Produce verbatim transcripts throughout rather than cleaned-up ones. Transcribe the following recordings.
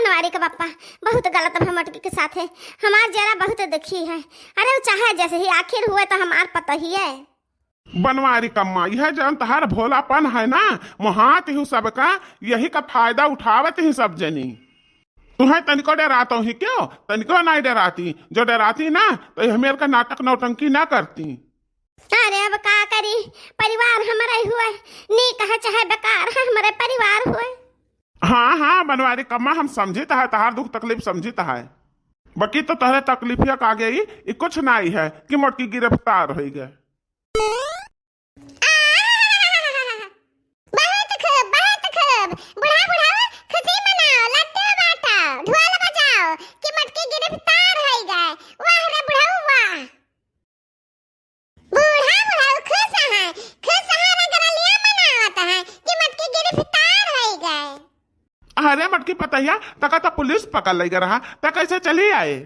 बनवारी का पप्पा, बहुत गलत भा मोटकी के साथ है। हमार जियरा बहुत दुखी है। अरे वो चाहे जैसे ही, आखिर हुए तो हमार पतोहिए। बनवारी कम्मा, यह जौन तहार भोलापन है ना, मोहात ही सबका, यही का फायदा उठावत ही सब जनी। तुहैं तनिको डेरातौ ही क्यों? तनिको नाहीं डेराती। जो डेराती ना, तो यह मेर का नाटक नौटंकी ना करती। अरे अब का करी, परिवार हमरे हुए, नीक है चाहे बेकार है, हमरे परिवार हुए। हाँ, हाँ, बनवारी कम्मा, हम समझित है, तहार दुख तकलीफ समझित है। बाकी तो तहरे तकलीफिया का आगे ई, ई कुछ नाहीं है कि मोटकी गिरफ्तार होई गए। बहुत खूब, बहुत खूब। बुढ़ा, बुढ़ाऊ, खुशी मनाओ, लड्डू बांटो, ढोल बजाओ कि मोटकी गिरफ्तार होई गए। वाह रे बुढ़ऊ, वाह। बूढ़ा बुढ़ऊ खुश हैं, खुश हैं, रंगरलिया मनावत हैं कि मोटकी गिरफ्तार होई गए। अरे मोटकी पतहिया, तका तो पुलिस पकड़ लई रहा, त कैसे चली आए?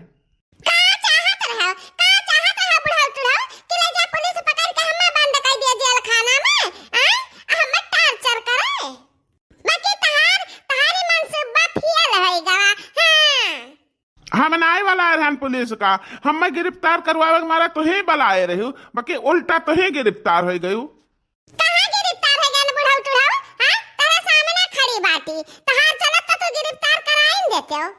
का चाहत रहो, का चाहत रहो बुढ़ऊ टुढ़ऊ कि ले जा पुलिस पकड़ के हमें बंद कर दिया जेल खाना में, आए? हमें टार्चर करे? बाकी तहार, तहारी मनसूबा फेल होई गवा। हाँ। हम नाई वाला रहन पुलिस का, हमें गिरफ्तार करवावे के मारा तुही बलाए रहू, बाकी उल्टा तुही गिरफ्तार होई गयू। कहाँ गिरफ्तार होई गए बुढ़ऊ टुढ़ऊ? हाँ? तोरे सामने खड़ी बाटी, तहार चलत तो तू गिरफ्तार कराइन देते हो।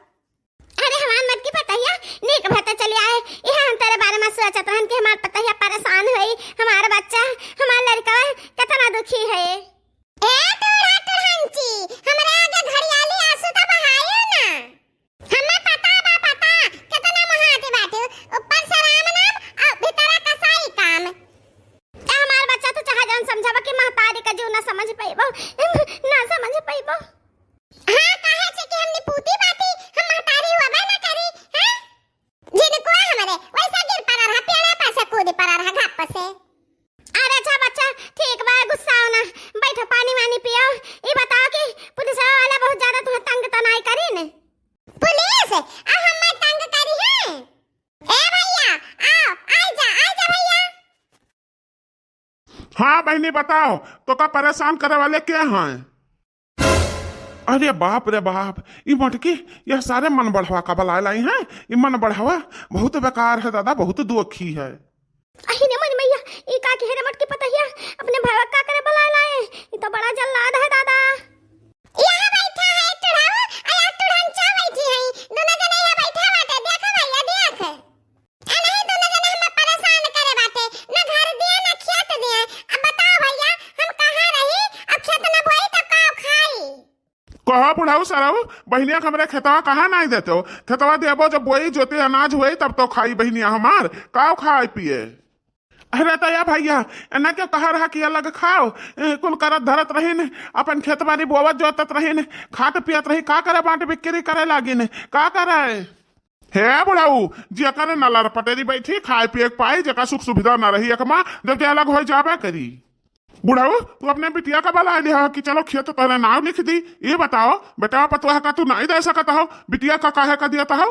अरे हमार मोटकी पतहिया, नीक भते चली आए। इहे हम तेरे बारे में सोचत रहन कि हमार पतहिया परेशान होई, हमार बच्चा, हमार लड़का कितना दुखी है। ए टूढ़ा टुढ़ंची, हमरे आगे घड़ियाली आंसू तो बहायो ना। हमें पता बा, पता, कितना महाती बाटू, ऊपर से राम नाम और भीतरा कसाई काम। त हमार बच्चा तो चाहे जौन समझावा कि महतारी का जीव ना समझ पइबो, ना समझ पइबो। हाँ, काहे से कि हमनी पूती बाटी, हम महतारी हुआ ना करी, हैं? झिनकुआ हमरे वैसे गिर पड़ा रहा, पेड़े पर से कूद पड़ा रहा, घाप पर से। अरे अच्छा बच्चा, ठीक बा, गुस्साओ ना, बैठो, पानी वानी पियो। ई बताओ कि पुलिस वाला बहुत ज्यादा तुम्हें तंग तो नाई करी ने? पुलिस? आ हमें तंग करी है? ए भैया, आओ, आई जा, आई जा भैया। हाँ बहिनी, बताओ, तोका परेशान करे वाले के हैं? अरे बाप रे बाप, ई मोटकी, यह सारे मन बढ़वा का बलाए लाई हैं। ई मन बढ़वा बहुत बेकार है दादा, बहुत दुखी है। अही ने मन मैया, ई का कहे रे मोटकी पतहिया, अपने भैया का करे बलाए लाए, ई तो बड़ा जल्लाद है दादा। यहाँ बैठा है टुढ़ाऊ, आ यहाँ टुढ़ंचा बैठी है, दोनों जने यहाँ बैठा बाटे, देखो भैया, देख। ए नहीं, दोनों जने हमें परेशान करे बाटे, ना घर दिए, ना खेत दिए। अब बताओ भैया, हम कहाँ रही? अब खेत ना बोई तो का खाई? कहो बुढ़ऊ सरऊ, बहिनिया के हमरे खेतवा कहाँ नाई देते हो? खेतवा देबो, जब बोई जोते अनाज होई, तब तो खाई बहिनिया हमार, का खाए पिए? अरे तो या भैया, एना क्यों कहा रहा कि अलग खाओ? ए, कुल करत धरत रही ने, अपन खेत बाड़ी बोवत जोतत रही ने, खात पियत रही, का करे बांट बिक्री करे लागी ने, का करे? हे बुढ़ऊ, जेकर नलर पटेरी बैठी, खाए पिए के पाई, जेका सुख सुविधा न रही एकमा, जब जे अलग होइ जाबे करी। बुढ़ऊ, तू अपने बिटिया का बलाए लिहा कि चलो खेत तोहरे नाव लिख दी। ई बताओ, बेटवा पतोह का तू नाई दे सकत हो, बिटिया का काहे का दियत हो?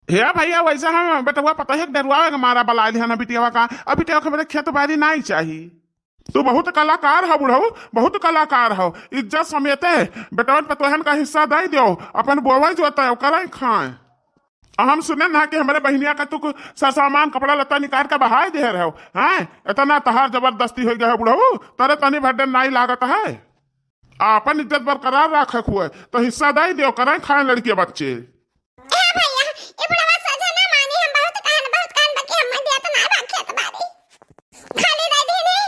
हे भैया, वैसे हम बेटवा पतोह के डरुआवे के मारा बलाए लिहा ना बिटियावा का, अब बिटिया के हमरे खेत बाड़ी नाई चाही। तू बहुत कलाकार हो बुढ़ऊ, बहुत कलाकार हो। इज्जत समेते बेटवन पतोहन का हिस्सा दे दियो, अपन बोवे जोते, ओकरे खाए। आ हम सुने ना कि हमरे बहिनिया का तू कुछ सरसामान कपड़ा लत्ता निकाल के बहाय दे रहे हो, हैं? इतना तहार जबरदस्ती हो गया है बुढ़ऊ, तरे तनी भर डर नाई लागत है। आपन इज्जत बरकरार रखे हुए तो हिस्सा दे दियो, करें खाए लड़के बच्चे। ए भैया, ई बुढ़वा सोझा ना मानी, हम बहुत कहन, बहुत कहन, बाकी हम दिया तो ना बा खेत बाड़ी। खाली दे दीनी,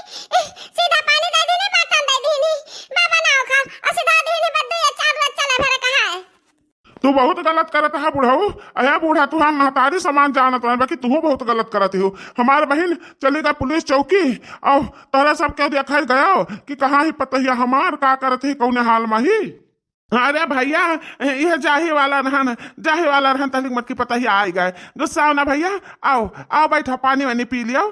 सीधा पानी दे दीनी, बर्तन दे दीनी, बाबा ना खा, और सीधा दीनी बद्दे या चार रोज चले भरे कहा है। तू बहुत गलत करत है बुढ़ऊ। अरे बूढ़ा, तू हम महतारी समान जानत रहे, बाकी तू बहुत गलत करत हो। हमार बहिन चली गई पुलिस चौकी, और तोहरा सबके देखा गयो कि कहाँ ही पतोहिया हमार का करत ही, कौने हाल में ही। अरे भैया, यह जाही वाला रहन, जाही वाला रहन, तहलिक मोटकी पतोहिया आई गए। गुस्सा हो ना भैया, आओ, आओ बैठो, पानी वानी पी लियो।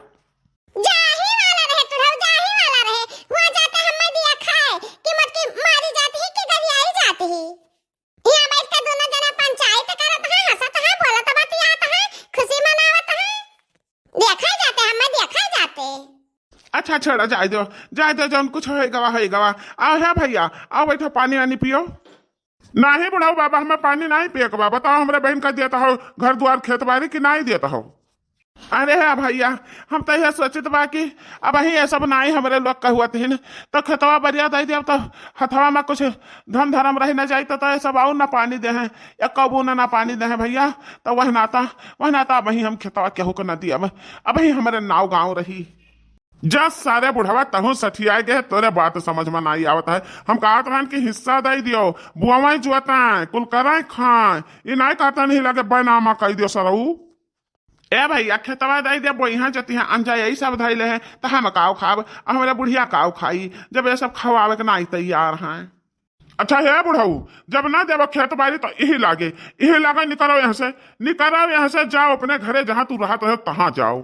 जाही वाला रहे, टुढ़ऊ जाही वाला रहे, हुआ जाता हमें दिया खाए कि मोटकी मारी जाती ही कि गरियाई जाती ही। यहाँ बैठ के दोनों जना पंचायत करत है, हंसत है, बोलत बतियात है, खुशी मनावत है। देखा जाते, हमें देखा जाते। अच्छा छोड़ा, जाए दो, जाए दो, जौन कुछ होए गवा, होए गवा। आओ है भैया, आओ बैठो, पानी वानी पियो। नाही बुढ़ऊ बाबा, हमें पानी नाही पिए के बा। बताओ, हमरे बहिन का देत हो घर दुआर खेत बारी कि नाही देत हो? अरे हे भइया, हम तो यह सोचित बा कि अबहीं ये सब नाही हमरे लोग कहुअत हिन, तो खेतवा बरिया दइ देब, तो हथवा में कुछ धन धरम रहि न जाई, तो, तो ये सब अउर न पानी देहें, एक्को बूंद न पानी देहें भइया। तो वह नाता, वह नाता अबहीं हम खेतवा केहू को न दियब, अबहीं हमरे नाव गाँव रही। जा सारे बुढ़वा, तहूँ सठियाए गए, तोरे बात समझ में नाही आवत है। हम कहत रहन कि हिस्सा दइ दियो, बुआवइ जुआतइ, कुल करइ खाएँ, ई नाही कहत नहीं लगे बैनामा कइ दियो सरऊ। ए भइया, खेतवा दइ दे, बोइहाँ जतिहाँ, अनजा यही सब धइले हैं, त हम काव खाब? अउर हमरे बुढ़िया काव खाई, जब ये सब खवावे के नाही तैयार हैं? अच्छा हे बुढ़ऊ, जब ना देबो खेत बारी तो इही लागे, इही लागे निकरो यहाँ से, निकरो यहाँ से, जाओ अपने घरे, जहाँ तू रहत रहे तहाँ जाओ।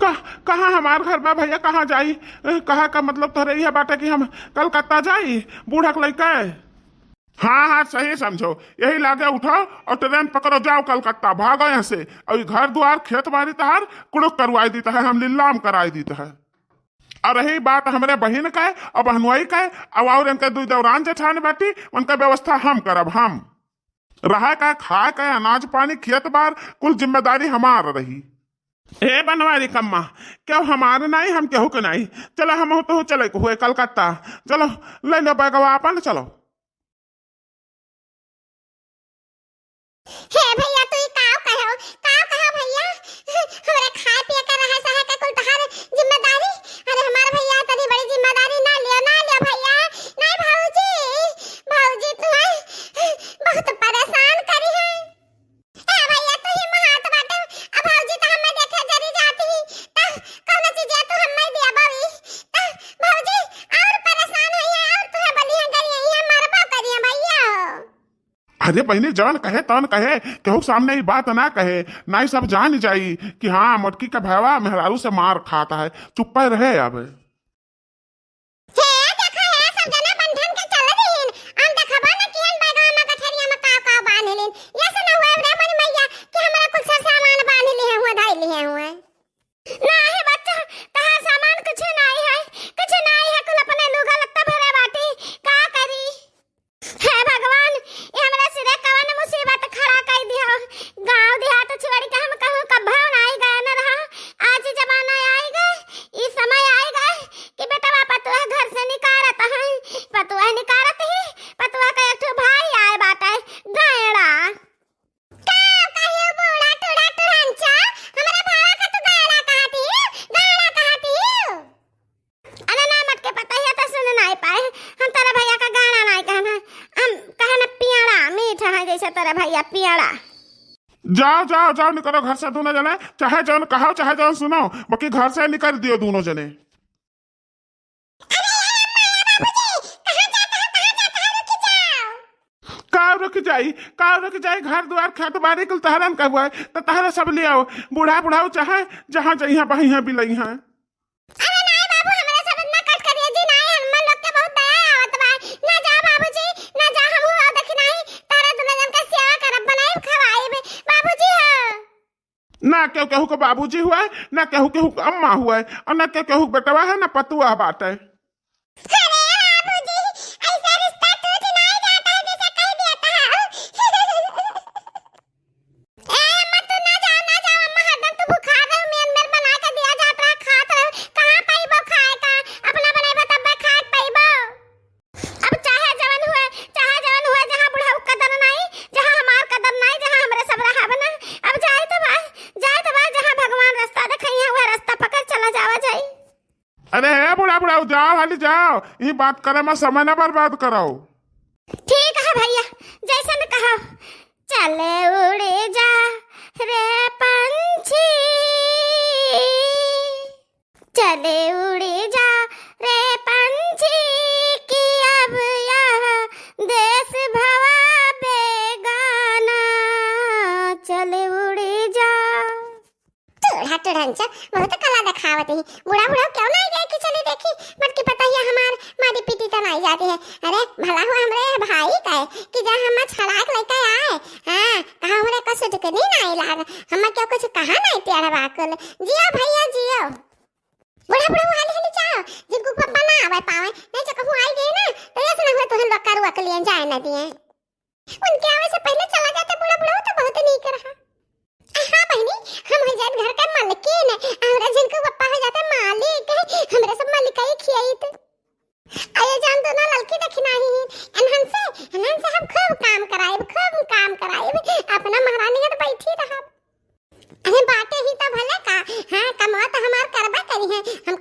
कह-, कहाँ हमार घर बा भइया, कहाँ जाई? ए, कहा का मतलब तोहरे इहे बाटे कि हम कलकत्ता जाई बूढ़क लइके? हाँ, हाँ, सही समझो, यही लागे उठाओ अउर ट्रेन पकड़ो, जाओ कलकत्ता, भागो यहाँ से। अउर ई घर दुआर खेत बारी तहार कुड़ुक करवाई दीत है, हम लीलाम कराई दीत है। अउर रही बात हमरे बहिन के अउर बहनोई के, अउर, अउर इनके दुइ देवरान जेठान बाटी, उनके व्यवस्था हम करब, हम। रहे के, खाए के, अनाज पानी, खेत बार, कुल जिम्मेदारी हमार रही। हे बनवारी कम्मा, केहू हमार नाही, हम केहू के नाही। चलो, हमहू तोहू चले के हुए कलकत्ता। चलो, लइ लो बैगवा आपन, चलो। हे भइया, तू ई काव कहो, काव कहो भइया? हमरे खाए पिए के, रहे सहे के कुल तहार जिम्मेदारी। अरे हमार भइया, इतनी बड़ी जिम्मेदारी ना लियो, ना लियो भइया। नाही भौजी, भौजी तुम्हें बहुत परेशान करी है। ए भइया, तू ही महात बाटे, अब भौजी तो हमें देखे जरी जाती ही, त कौनो चीज तू हमें दिया बावी, त भौजी अउर परेशान होई है, अउर तुहे बलिया गलिया, इहाँ मरबो करिया भइया। अरे बहिनी, जवन कहे तवन कहे, केहू सामने ई बात ना कहे, नाही सब जान जाई कि हाँ, मोटकी का भयवा मेहरारू से मार खात है, चुप्पे रहे अब। हे देखा, हे सब जना बंधन के चल दिहिन, हम देखबो न किहन बैगवा में गठरिया में काव काव बांध लेन। ये से न हुए रे मोरी मैया कि हमरा कुल से सामान बांध लिहे हुए, धइ लिहे हुए। नाही बच्चा, तहार सामान कुछ नाही है, कुछ नाही है, कुल अपने लुगा लत्ता भरे बाटी, का करी? हे भगवान, ये हमरा सिरे कवन मुसीबत खड़ा कइ दिहो? गाँव देहात छोड़ के हम कहूँ कभो नाही गए न रहा। आज जमाना आइ गए, ई समय आइ गए कि बेटवा पतुआ घर से निकारत है, पतुआ निकारत ही, पतुआ का एक ठो भाई आए बाटे, गैड़ा। का कहियो बूढ़ा टूढ़ा टुढ़नचा, हमरा भावा का तू गाड़ा कहती, गाड़ा कहती। अरे ना मटके पतैया तो सुन नाई पाए, हम तेरे भैया का गाड़ा नाई कहना, हम कहना पियाड़ा, मीठ है जैसे तेरे भैया पियाड़ा। जाओ, जाओ, जाओ, निकलो घर से दोनों जने, चाहे जौन कहो, चाहे जौन सुनो, बाकी घर से निकल दियो दोनों जने। अरे ए अम्मा, ए बाबूजी, कहाँ जाता है, कहाँ जाता है, रुक जाओ। का रुक जाई, का रुक जाई, घर दुआर खेत बारी कुल तहरन का हुआ है, तो तहरे सब ले आओ, बूढ़ा बुढ़ाऊ चाहे जहाँ जइहाँ बहिहाँ बिलइहाँ। अरे नाई बाबू, हमरा सब इतना कट करिए जी, नाई, हम लोग के बहुत दया आवत बा। ना जाओ बाबूजी, ना जाओ, हम हुआ देखी नाई, तारा दुनो जन का सेवा करब, बनाइब, खवाइब, बाबूजी हो। ना केहू केहू के बाबूजी हुआ है, ना केहू केहू के अम्मा हुआ है, और ना केहू केहू के बेटवा है, ना पतुआ बाटे। अरे बाबूजी, ऐसा रिश्ता टूट नहीं जाता है जैसे कह दिया था। ए अम्मा, तू ना जाओ, ना जाओ अम्मा, हरदम तू भुखा रहो, मेल मेल बना के दिया जात रहा, खात रहो, कहाँ पाइबो खाए का? अपना बनाइबो तब खाए पाइबो। अब चाहे जवन हुए, चाहे जवन हुए, जहाँ बुढ़ऊ कदर नाई, जहाँ हमार कदर नाई, जहाँ हमरे सब रहा बना। अब जाए तो बा, जाए तो बा, जहाँ भगवान रास्ता दिखाई है, वह रास्ता पकड़ चला जावा जाई। अरे हे बुढ़ा बुढ़ाऊ, जाओ हाली जाओ, ये बात करे में समय ना बर्बाद कराओ। ठीक है भैया, जैसन कहो। चले उड़े जा रे पंछी, चले उड़े जा रे पंछी, कि अब यह देश भवा बेगाना। चले उड़े जा। टूढ़ा टूढ़नचा बहुत कला देखावत ही। बुढ़ा बुढ़ा क्यों ना गए कि चली देखी, मटकी पतैया हमार मारी पीटी तो नहीं जाती है। अरे भला हुआ हमरे भाई का है कि जा हम छड़ाक लेके आए। हाँ, कहा हमरे का सुटकनी नहीं लाग, हम क्यों कुछ कहा नहीं प्यारा बाकुल। जियो भैया जियो। बुढ़ा बुढ़ऊ हाली हाली जाओ, जिनको पप्पा ना आवे पावे, नहीं तो कहूँ आई गए ना, तो ऐसा ना हुआ तुहन लोग करुआ के लिए जाए ना दिए। उनके आवे से पहले चला जाते बूढ़ा बुढ़ऊ तो बहुत नीक रहा। आ, हाँ बहिनी, हम हो जात घर का मालकिन, हमरा जिनको पप्पा हो जाते मालिक, हमरे सब मालिकाई खियाइत। अये जान, दोनों ललकी देखी नाही, इन्हन से, इन्हन से हम खूब काम कराइब, खूब काम कराइब, अपना महारानी के तो बैठी रहब। अरे बाटे ही तो भले का, हाँ, कमवा तो हमार करबे करी है, हम